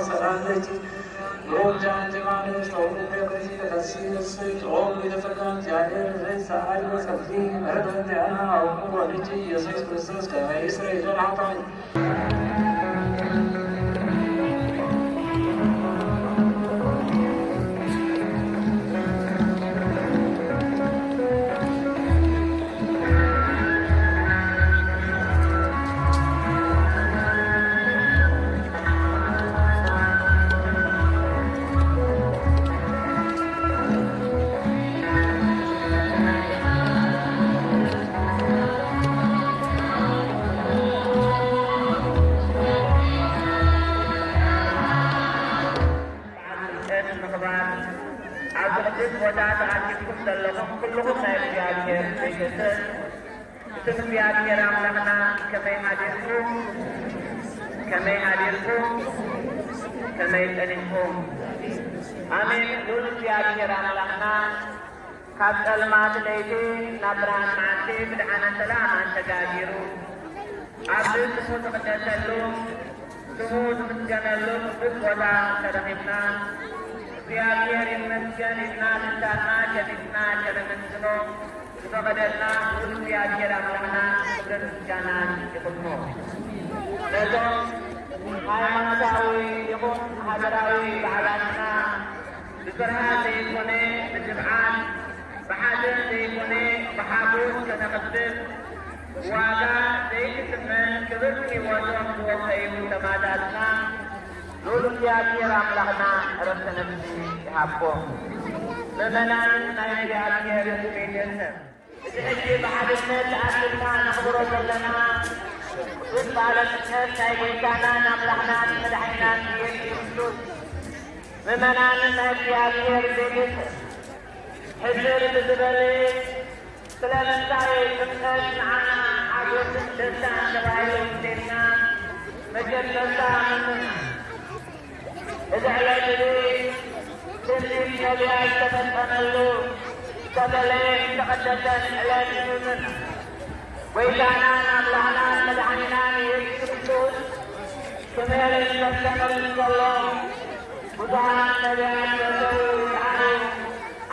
ሰላም ለኪ ብሩክ ጃንቲ ማርያም ጾሙ ተክልኪ ተፈሲ ንስይ ጾሙ የተጸጋ እግዚአብሔር ዘይሰዓል ወጸብሒ ምህረት ወንቲያና አቡነ ወልጅ ኢየሱስ ክርስቶስ ከመ ይስረይ ለነ ኃጣውኢነ። በዓል ጥምቀት ምኽባር። ኣብዚ ቅዱስ ቦታ ተኣኪብኩም ዘለኹም ኩልኹም ናይ እግዚኣብሔር ቤተሰብ፣ እቲ እግዚኣብሔር ኣምላኽና ከመይ ሓዲርኩም? ከመይ ሓዲርኩም? ከመይ ጸኒሕኩም? ኣሜን። ልዑል እግዚኣብሔር ኣምላኽና ካብ ጸልማት ለይቲ ናብ ብርሃን መዓልቲ ብድሓነ ሰላም ኣሰጋጊሩ፣ ኣብዚ ስሙ ዝቕደሰሉ፣ ስሙ ዝምስገነሉ ቅዱስ ቦታ ተረኺብና፣ እግዚኣብሔር ይመስገን ኢልና ልሳንና ከፊትና ከነመስግኖ ዝፈቐደልና ልዑል እግዚኣብሔር ኣምላኽና ክብርን ምስጋናን ይኹኖ። ነዞም ሃይማኖታዊ ይኹን ሃገራዊ በዓላትና ብፍርሃት ዘይኮነ ብትብዓት፣ ብሓዘን ዘይኮነ ብሓጎስ ከነኽብር ዋጋ ዘይትስመን ክብርቲ ህይወቶም ዝወፈዩ ሰማእታትና ልዑል እግዚኣብሔር ኣምላኽና ዕረፍተ ነፍሲ ይሃቦም። ምእመናን ናይ እግዚኣብሔር ቤተሰብ፣ እዚ ሕጂ ብሓድነት ተኣኪብና ነኽብሮ ዘለና ቅዱስ በዓለ ጥምቀት ናይ ጐይታናን ኣምላኽናን መድሓኒናን ኢየሱስ ክርስቶስ፣ ምእመናን ናይ እግዚኣብሔር ቤተሰብ፣ ሕድር ብዝበለ ስለምንታይ ጥምቀት ንዓና ሓጎስን ደስታን ተባሂሉ እንተኢልና፣ መጀመርታ ምእመናን፣ እዚ ዕለት እዚ ትንቢት ነቢያት ዝተፈጸመሉ፣ ዝተፈለየን ዝተቐደሰን ዕለት እዩ። ጐይታናን ኣምላኽናን መድሓኒናን ኢየሱስ ክርስቶስ ክምህርን ከስተምህርን ከሎ፣ ብዙሓት ነቢያት መጸው ይረኣዩ፣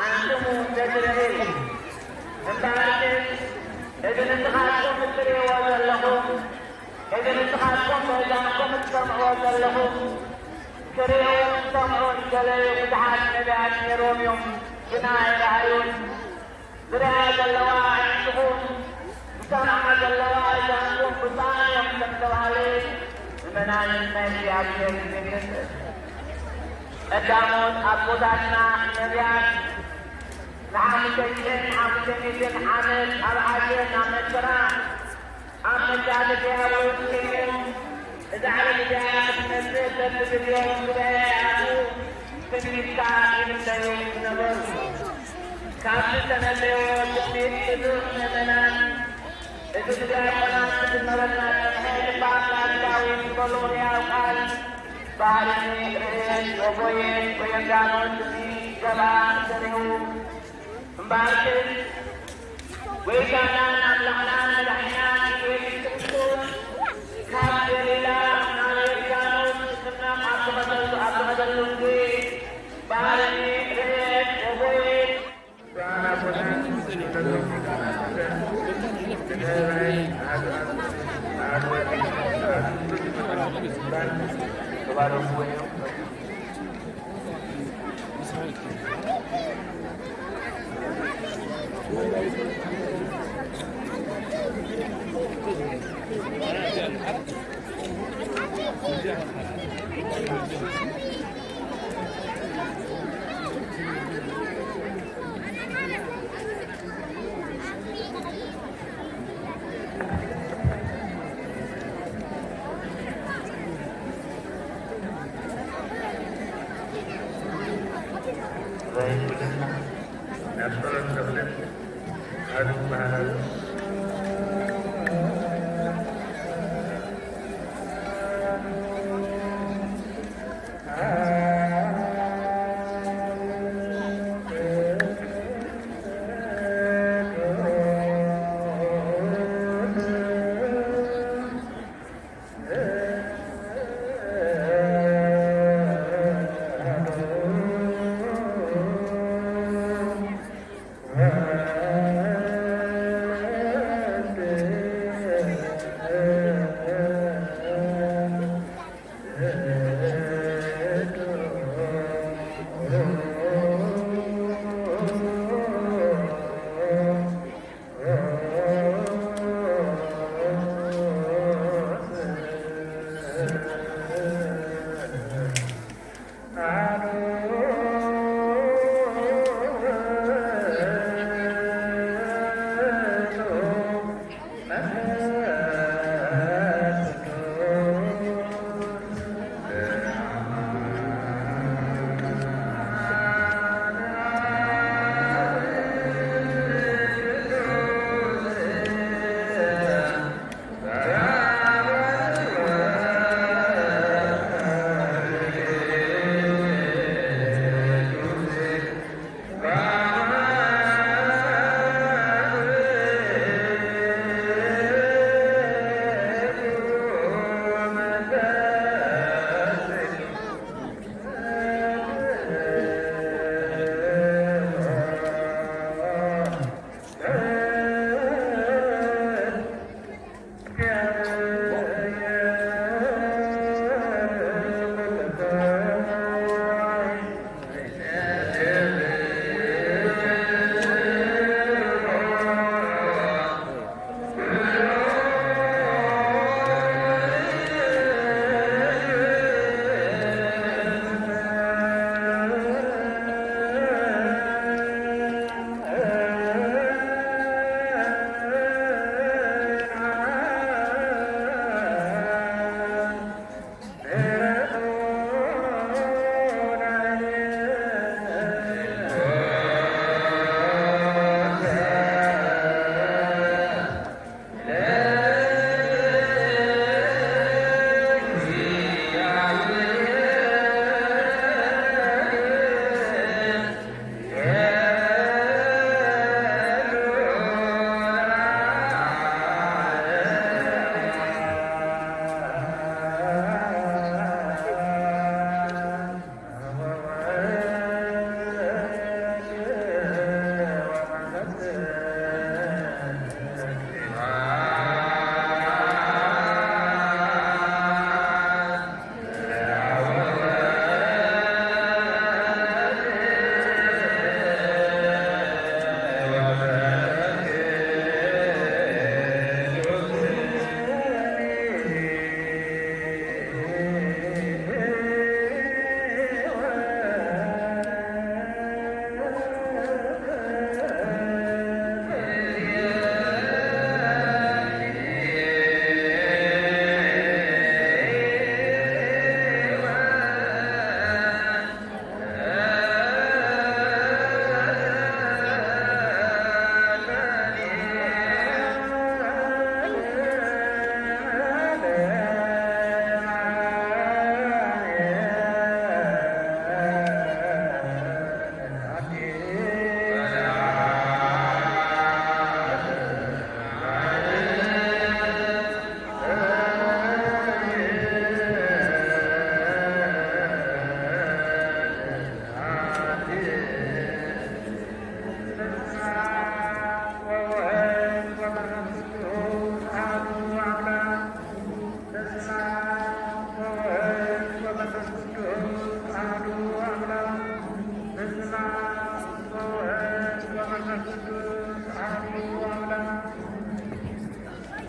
ኣንቱሙ ተዝርኡ። እምበኣር ግን፣ እዚ ንስኻትኩም እትርእይዎ ዘለኹም፣ እዚ ንስኻትኩም በይዛንኩም እትሰምዕዎ ዘለኹም፣ ክርእዩን ክሰምዑን ዝደለዩ ብዙሓት ነቢያት ነይሮም እዮም፣ ግና ኣይረኣዩን። ዝርእያ ዘለዋ ኣዒንትኹም፣ ዝሰምዓ ዘለዋ ኣእዛንኩም ብፁዓን እዮም ከም ዝተባህለ፣ ምእመናን ናይ እግዚኣብሔር ቤተሰብ፣ ቀዳሞት ኣቦታትና ነቢያት ንሓሙሽተ ሽሕን ሓሙሽተ ሚእትን ዓመት ኣብ ዓድን ኣብ መከራ ኣብ መጋደል ዲያብሎስ ኮይኖም፣ እዛ ዓለም እዚኣ ክትመጽእ በብግዜኦም ጉባኤ ይኣትዉ፣ ትንቢትካ ይንበዩ ዝነበሩ። ካብዚ ዝተነበዮ ትንቢት ብዙሕ ምእመናን፣ እዚ ብዲያቆናት ዝጅመረልና ጸንሐ ልበ ኣምላኽ ዳዊት ዝበሎ ሕያው ቃል፣ ባህርኒ ርእየት ወጎየት ወዮርዳኖስ እዚ ገብኣ ሰሪሁ። እምበኣር ግን፣ ጐይታናን ኣምላኽናን መድሓኒናን ኢየሱስ ክርስቶስ ካብ ገሊላ ናብ ዮርዳኖስ ክጥመቕ ኣብ ዝኸደሉ፣ ኣብ ዝኸደሉ ግዜ፣ ባህርኒ ርእየት ወጎየት። ጸሎት ዘኽልል ኣዱ ባህላዊ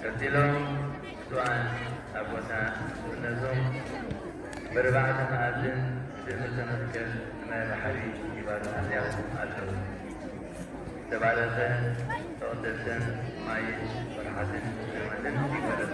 ቀጺሎም ብፁዓን ኣቦታት ብእምነቶም ብርባዕተ መኣዝን ብትእምርተ መስቀል ንማይ ባሕሪ ይባርኹ ኣለዉ። ዝተባረኸ ተቐደሰን ማይን መርሓትን ልማትን ይባረኽ።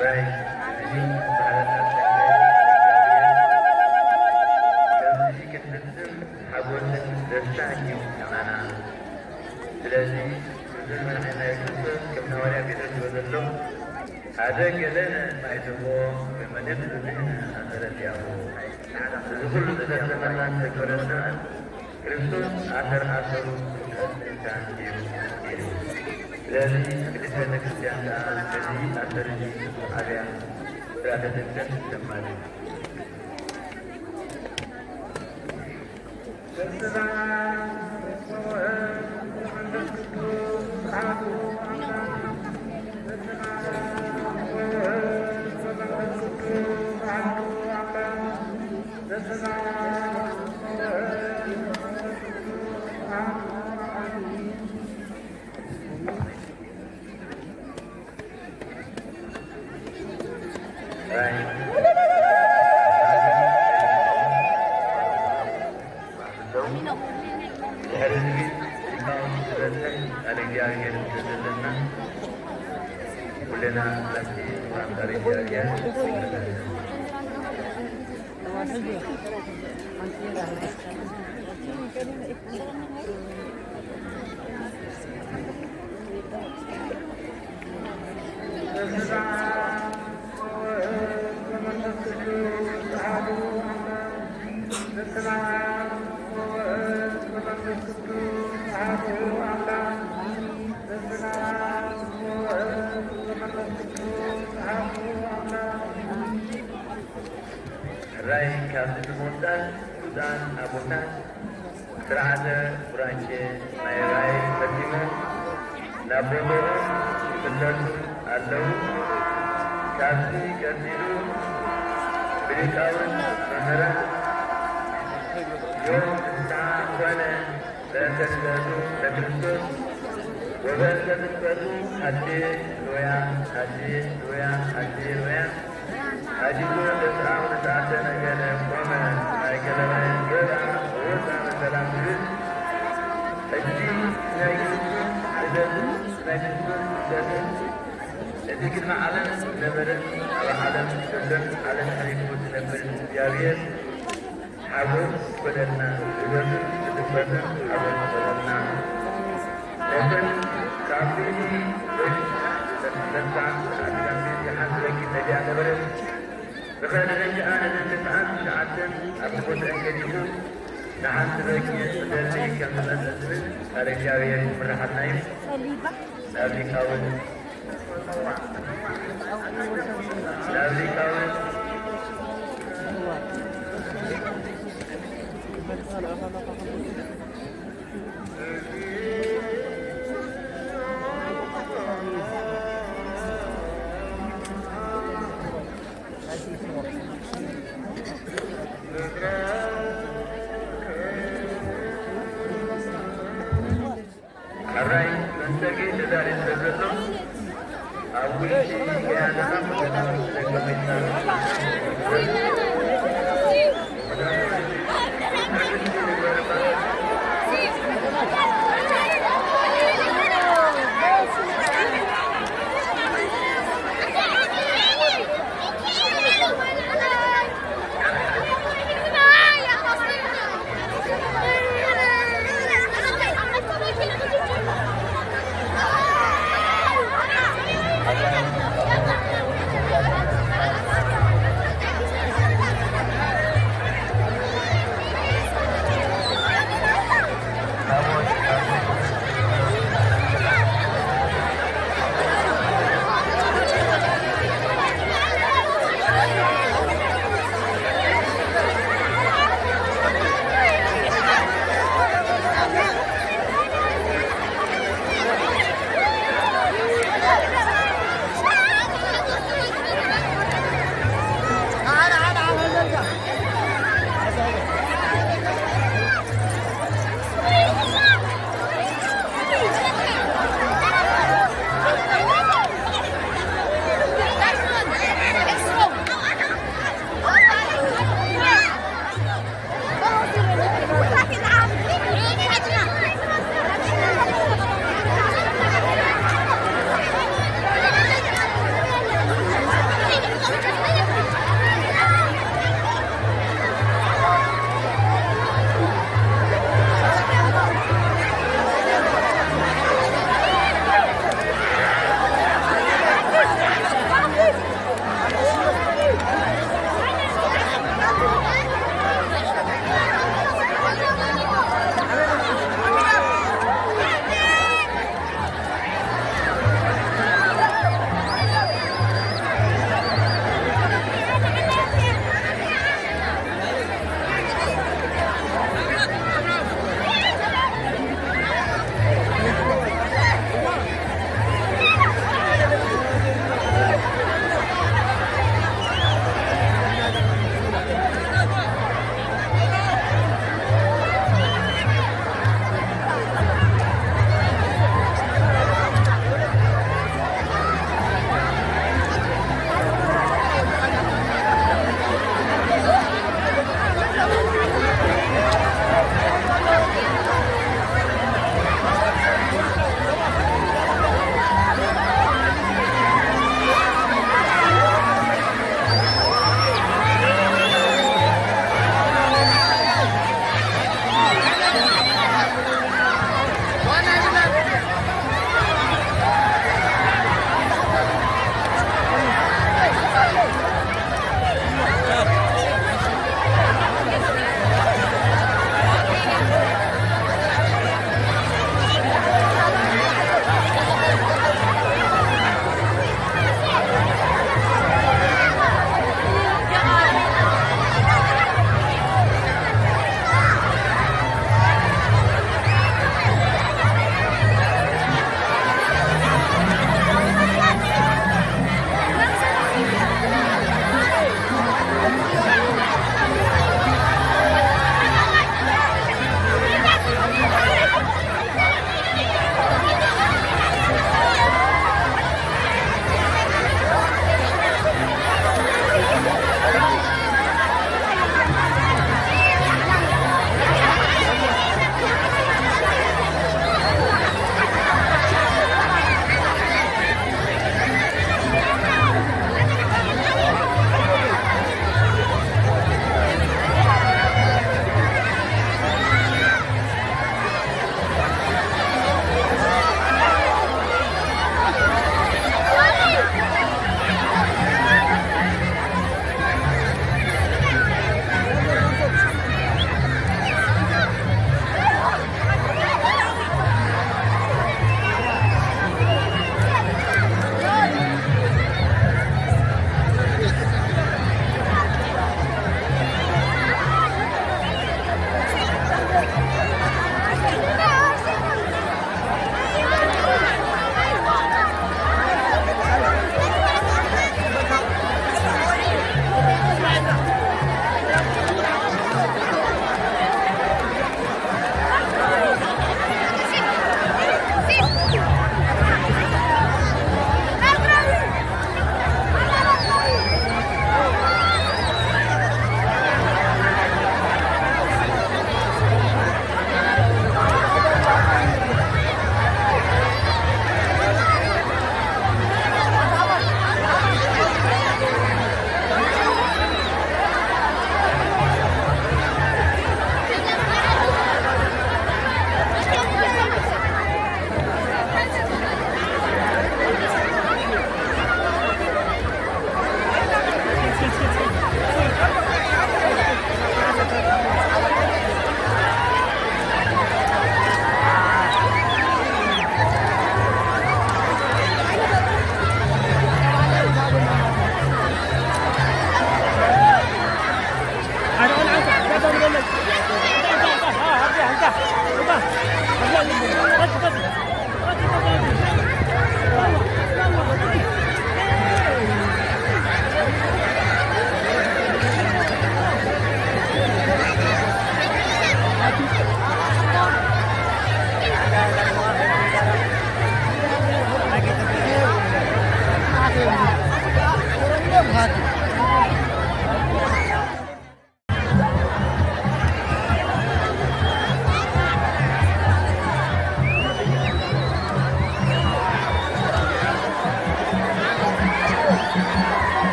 ራይ እዚ ባህርያት ኣምላኽ ከምዚ ክንፍጽም ሓጎስን ደስታን እዩ ንዓና። ስለዚ፣ እዚ መርሓ ናይ ክርስቶስ ከም ሃዋርያ ጴጥሮስ ዝበሎ ዘሎ፣ ሓደ ገለ ማይ ትቦ ወይ መሌት ብዝሕን ኣሰረት ያቦ። እዚ ኩሉ ዝደከመናን ዘክበረናን ክርስቶስ ኣሰር ኣሰሩ ክፍጸም ምእንታን እዩ ኢሉ። ስለዚ ቅድስት ቤተክርስትያን ከኣ በዚ ኣሰር እዚ ጽቡቕ ኣብያ ስርዓተ ጥምቀት ተማልእ። ድሕሪ እዚ ሊቃውንቲ ዝበጽሕ ቃለ እግዚኣብሔር እንተዘለና፣ ኩልና ኣብቲ እዋን ቃለ እግዚኣብሔር ሕራይ ካብዚ ብምውጻእ ብፁዓን ኣቦታት ስርዓተ ቡራኬ ናይ ራእይ ፈጺሞም ናብ ቦታኦም ይምለሱ ኣለዉ። ካብዚ ቀጺሉ ብሊቃውንት መምህራን ዮም ፍስሓ ኮነ በእንተ ልደቱ ለክርስቶስ ወበእንተ ጥምቀቱ ሃሌ ሉያ፣ ሃሌ ሉያ፣ ሃሌ ሉያ። ሓዲጉ ደቂ ኣቡነ ሰዓተ ነገደ ቆመ፣ ማእከለ ማይ ገባ፣ ወፃ በሰላም ትብል። ሕጂ ናይ ክርስቶስ ልደትን ናይ ክርስቶስ ልደትን፣ እቲ ቅድሚ ዓለም ዝነበረን ኣብ ዓለም ዘሎን ዓለም ሓሊፉ ዝነብርን እግዚኣብሔር ሓጎስ ይኾነልና፣ ልደቱ ብድምቀትን ሓጎስ ይኾነልና። እተን ካብ ቤቲ በጊዕ ተነሳ፣ ካብ ቤቲ ሓንቲ በጊዕ ጠፊኣ ነበረት። ዝኸደደን ከኣ ነተን ተስዓን ትሽዓተን ኣብ ቦትአን ገዲፉ፣ ንሓንቲ በጊዕ ክደሊ ከም ዝመጸ ዝብል ቃል እግዚኣብሔር ይምርሓልና እዩ። ናብ ሊቃውንት፣ ናብ ሊቃውንት። ሕራይ መስተንግር ተዳልዩ ስለ ዘሎ፣ ኣብ ውሽጢ ገያና መስተንግር ተዘጋጅና።